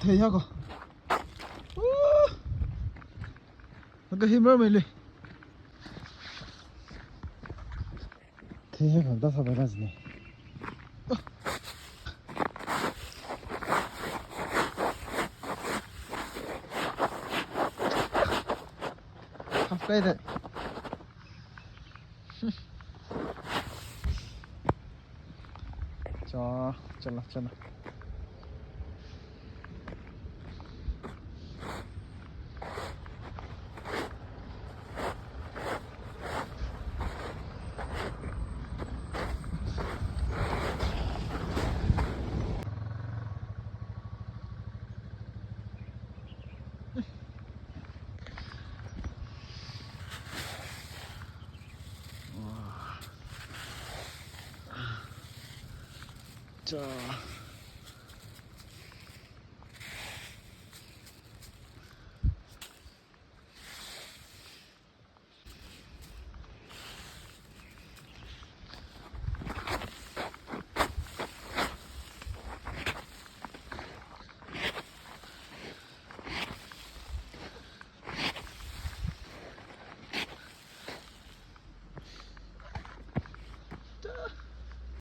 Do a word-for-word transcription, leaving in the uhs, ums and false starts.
Theiya ko. Woo! Laga hi marmeili. Theiya ko, da sabai da jine. Half kai de. Cha, chala, chala. Cha.